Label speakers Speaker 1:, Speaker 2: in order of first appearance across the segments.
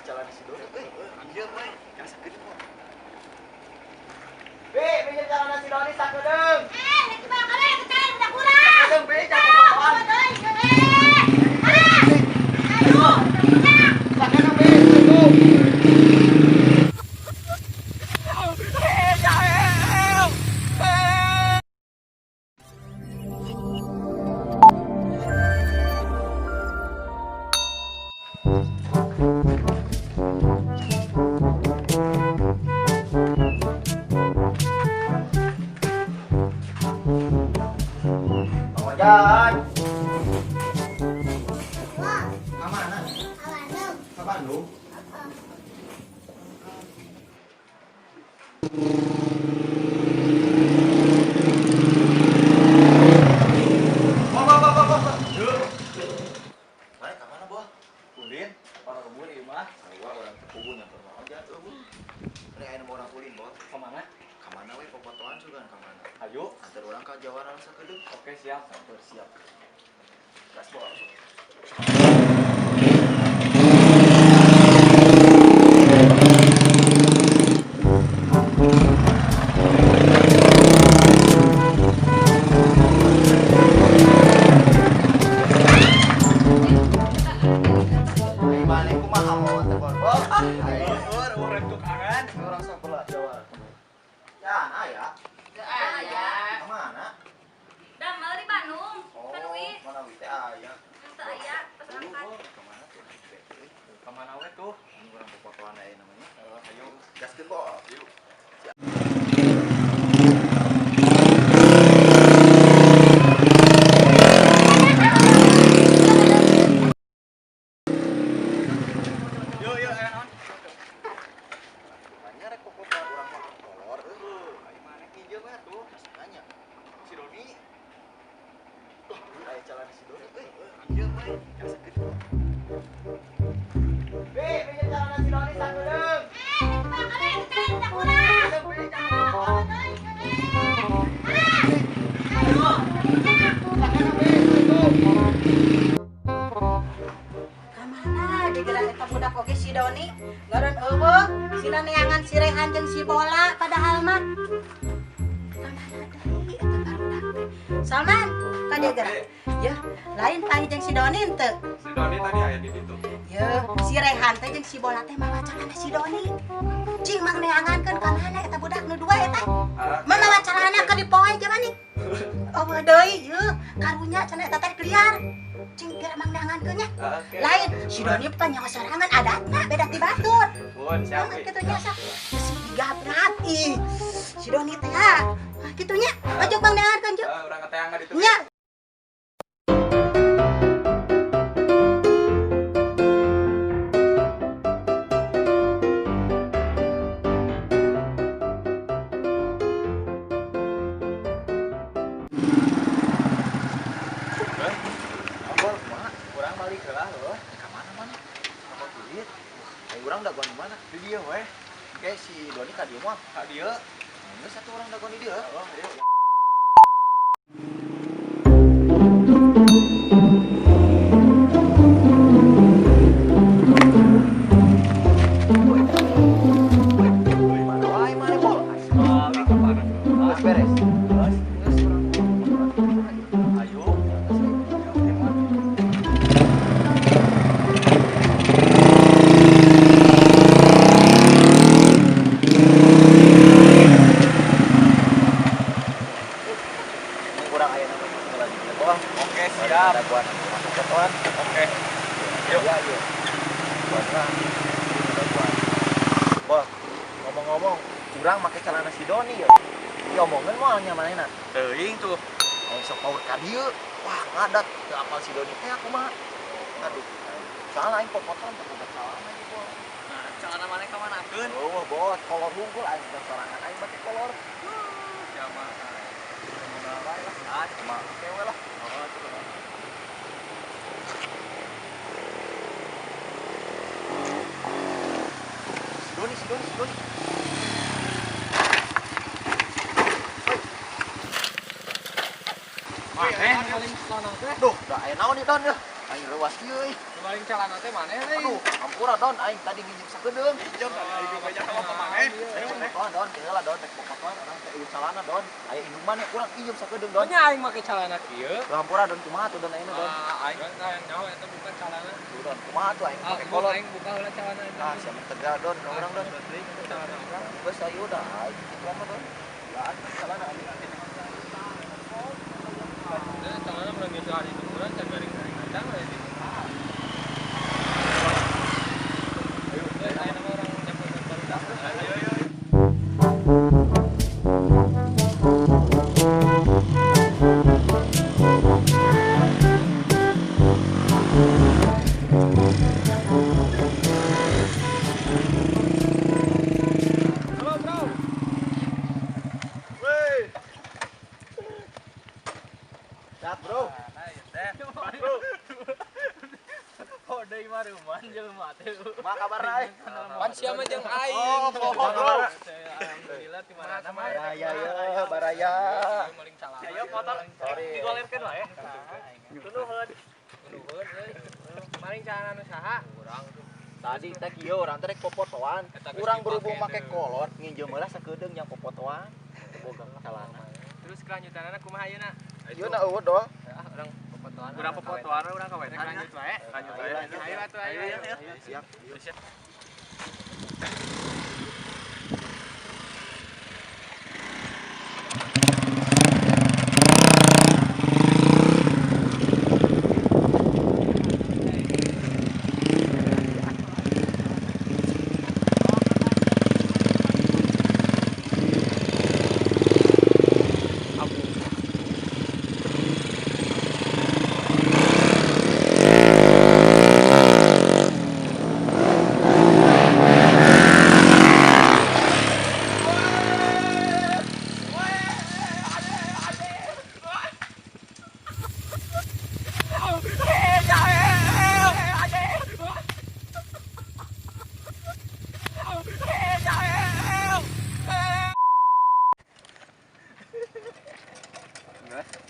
Speaker 1: Celana si Doni euy.
Speaker 2: Anjir we. Kana sakedeung kok.
Speaker 1: Bi, pinjam celana si Doni sakedeung.
Speaker 3: Eh, lagi bakal ya kecalan udah kurang.
Speaker 1: Sakedeung, Bi, jangan popoan.
Speaker 3: Aduh, udah.
Speaker 1: Sakedeung, Bi, cukup. Bang Ojan. Ka mana? Ka Bandung. Bo, bo, bo, bo, bo, bo. Mana ka mana, Bo?
Speaker 2: Ulin, orang kebun ieu mah.
Speaker 1: Sarua urang teh kubu nyamper Mang Ojan euy. Ini aya nu urang ulin, Bo.
Speaker 2: Ka mana?
Speaker 1: Ka mana we popotoan sugan ka mana?
Speaker 2: Ayo.
Speaker 1: Antar urang ka Jawara sakedeung.
Speaker 2: Oke, siap.
Speaker 1: Sabar, siap. Gas, Bo. Ai maneh kumaha mau teh bol? Ah, ai.
Speaker 2: Urang tukangan.
Speaker 1: Urang sabelah Jawara. Ya, aya.
Speaker 3: Aya.
Speaker 1: Ka mana?
Speaker 3: Damel di Bandung.
Speaker 1: Oh,
Speaker 3: Kan wi.
Speaker 1: mana wi teh aya.
Speaker 3: Teu aya pas
Speaker 1: Dulu,
Speaker 3: angkat.
Speaker 1: Bo, ka mana tuh?
Speaker 2: Ka mana we tuh?
Speaker 1: Ini urang popotoan aya namanya.
Speaker 2: Ayo.
Speaker 1: Gaskeun, Bo.
Speaker 2: Yuk. Yuk, yuk, ayo naon.
Speaker 1: Makanya rek popotoan urang mah kolor euy.
Speaker 2: Ayo maneh pinjem we tuh.
Speaker 1: Nanya.
Speaker 2: Si Doni.
Speaker 1: Wah, aya celana si Doni euy.
Speaker 2: Anjir we. Kana sakedeung.
Speaker 1: Bi, pinjam celana si Doni sakedeung.
Speaker 3: Eh, lagi bakal ya kecalan udah kurang.
Speaker 1: Sakedeung, Bi, jangan popoan.
Speaker 3: Aduh, udah.
Speaker 1: Sakedeung, Bi, cukup.
Speaker 4: Kamana digerak eta budak oge si Doni ngaran eueuh sina neangan si Rehan jeung si Bola padahal mah kamana deui eta barudak teh. Salman ka dieu gerak yeuh lain panggih jeung si Doni henteu.
Speaker 2: Si Doni tadi aya di ditu.
Speaker 4: Yeuh si Rehan teh jeung si Bola teh mawa calana si Doni cing mang neangankeun ka mana eta budak nu dua eta mah mawa calana ka dipoe jaman nih eueuh deui yeuh karunya cenah eta teh liar cing geura mang neangankeun nya.
Speaker 2: Oke.
Speaker 4: Lain si Doni pan nyawa sorangan adatna beda ti batur.
Speaker 2: Pun siap.
Speaker 4: Heeh, kitu nya sok. Geus digabrak ih. Si Doni teh ah. Kitu nya. Ojok bang neangankeun juk.
Speaker 2: Urang keteangan ditu.
Speaker 4: Nya.
Speaker 1: Bol, kumaha?
Speaker 2: Urang balik heula heuh.
Speaker 1: Ka mana mana? Ka kulit. Ai urang dagoan di mana?
Speaker 2: Di dieu we.
Speaker 1: Oke, si Doni ka dieu moal.
Speaker 2: Ka dieu.
Speaker 1: Geus satu orang dagoan di dieu.
Speaker 2: Oh, ayo.
Speaker 1: Mana wae mana, Bol?
Speaker 2: Balik ka mana?
Speaker 1: Geus beres.
Speaker 2: Geus.
Speaker 1: Geus urang
Speaker 2: Ayo.
Speaker 1: Ini kurang aya namanya heula di dieu, Bol.
Speaker 2: Oke, siap.
Speaker 1: Dagoan popotoan.
Speaker 2: Oke. Yuk.
Speaker 1: Ya, yuk. Buat lah. Dagoan. Bol, ngomong-ngomong, urang make celana si Doni ya. Diomongkeun moal nya manehna.
Speaker 2: Teuing tuh.
Speaker 1: Aing sok paur ka dieu. Wah, ngadat teu apal si Doni teh aku mah. Aduh. Soalnya aing popotoan teu boga celana ieu, Bol.
Speaker 2: Nah, celana maneh ka manakeun?
Speaker 1: Oh, bol, kolor hungkul aing teh sorangan aing make kolor.
Speaker 2: Siapa? Modal wae lah. Ah,
Speaker 1: Cuma kewe lah.
Speaker 2: oh, tuh.
Speaker 1: Si Doni, si Doni, si Doni.
Speaker 2: Maneh ningali celana teh.
Speaker 1: Duh, da aya naon ieu Don yeuh. Aing Aing reuas kieu euy.
Speaker 2: Maling calana teh maneh euy.
Speaker 1: Aduh, ampura Don, aing tadi nginjem sakedeung.
Speaker 2: Pinjam tadi aing banyak sama maneh.
Speaker 1: Popotoan Don, heula Don, rek popotoan urang teh eueuh calana Don. Aya inuman ya urang injem sakedeung Don.
Speaker 2: Nya aing make calana kieu.
Speaker 1: Ampura Don, kumaha tuh Don ayeuna Don?
Speaker 2: Ah, aing kan nyaho eta bukan calana.
Speaker 1: Tuh Don, kumaha tuh aing make kolor.
Speaker 2: Aing buka heula calana eta.
Speaker 1: Ah, siapa tegal Don, ka urang Don.
Speaker 2: Calana urang.
Speaker 1: Geus ayo dah, aing kitu mah Don. Ya, calana aing.
Speaker 2: Calana mun geus hari urang can garing-garing aja we di. Ayo, ayo nama orang nyampe baru. Ayo ayo. Halo, bro.
Speaker 1: Wey. Sehat, bro. Bro.
Speaker 2: Kode mah ruman jelema teh.
Speaker 1: Kumaha kabarna euy?
Speaker 2: Pan sia mah jeung aing.
Speaker 1: Oh, bro.
Speaker 2: Alhamdulillah di mana mah.
Speaker 1: Baraya ya, baraya.
Speaker 2: Maling calana. Ayo motor digolerkeun wae. Tunuhun. Tunuhun euy. Maling calana nu saha? Urang tuh.
Speaker 1: Tadi teh kieu urang teh rek popotoan. Urang berhubung make kolor, nginjem heula sakedeung yang popotoan. Teu boga calana.
Speaker 2: Terus kelanjutanna kumaha ayeuna?
Speaker 1: Ieu na eueuh doh.
Speaker 2: Urang popotoan. Urang popotoan urang ka wae. Lanjut wae. Lanjut wae. Ayo atuh ayo.
Speaker 1: Siap.
Speaker 2: Siap.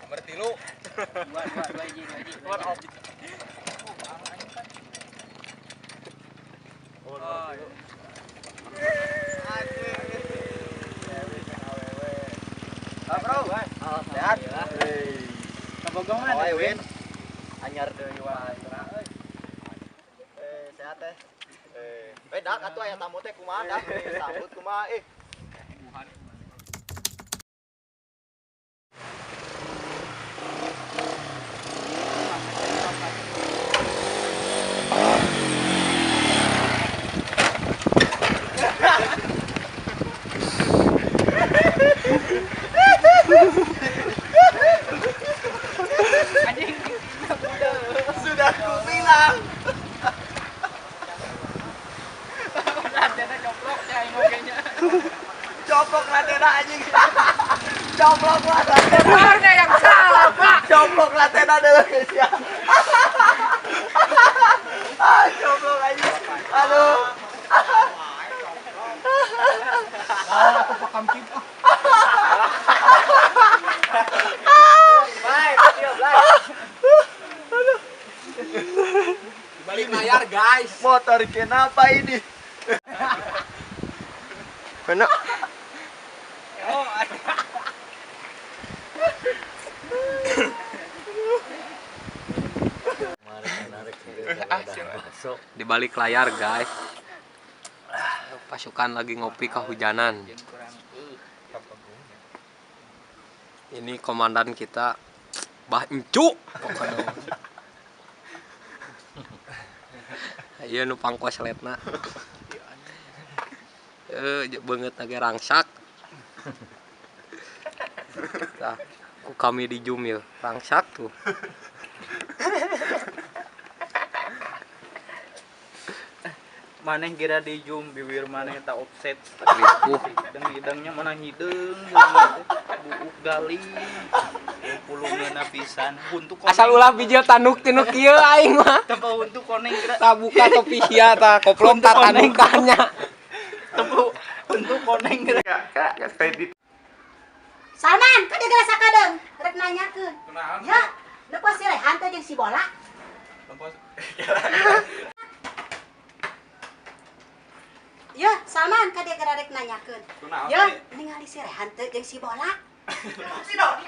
Speaker 2: Nomor 3. 2 2 2 hiji 2 hiji. Oh.
Speaker 1: Ah, bro. Sehat.
Speaker 2: Kabogoh mah
Speaker 1: Ayo, Win. Anyar deui wae. Sehat teh. Eh, dak atuh aya tamu teh kumaha dak? Sambut kumaha eh. Sudah ku bilang.
Speaker 2: Lantena coplok ya aing oge-nya.
Speaker 1: Coplok lantena anjing. Coplok lantena.
Speaker 2: Warna yang salah, Pak.
Speaker 1: Coplok lantena dulu guys ya. Ah, coplok anjing. Aduh.
Speaker 2: Ah, aku pakam cip.
Speaker 1: Bye, bye.
Speaker 2: Balik layar, guys.
Speaker 1: Motor kenapa ini? Mana?
Speaker 2: Oh, di balik layar, guys. Pasukan lagi ngopi kehujanan. Ini komandan kita, Bah Encu. Pokoknya. Iya nu pangkosletna. Beungeut ge rangsak. Tah, ku kami di zoom ya, rangsak tuh.
Speaker 5: Maneh kira di zoom bibir maneh tak offset.
Speaker 2: Ripuh.
Speaker 5: Hidang-hidangnya mana hideung, buuk galing. Pulungeuna pisan. Huntu koneng.
Speaker 2: Asal ulah bijil tanduk tinu kieu aing mah.
Speaker 5: Tempo huntu koneng kira.
Speaker 2: Tah buka topi sia tah koplok tah tandukannya.
Speaker 5: Tempo huntu koneng kira.
Speaker 4: Salman, ka geura sakadeung rek nanyakeun. Ya, nu pas si Rehan teh jeung si Bola.
Speaker 1: Lempos.
Speaker 4: Ya, Salman ka dia gara rek nanyakeun.
Speaker 1: Kunaon,
Speaker 4: Ya,
Speaker 1: teh?
Speaker 4: ningali si Rehan teu jeung si Bola.
Speaker 1: Si Doni.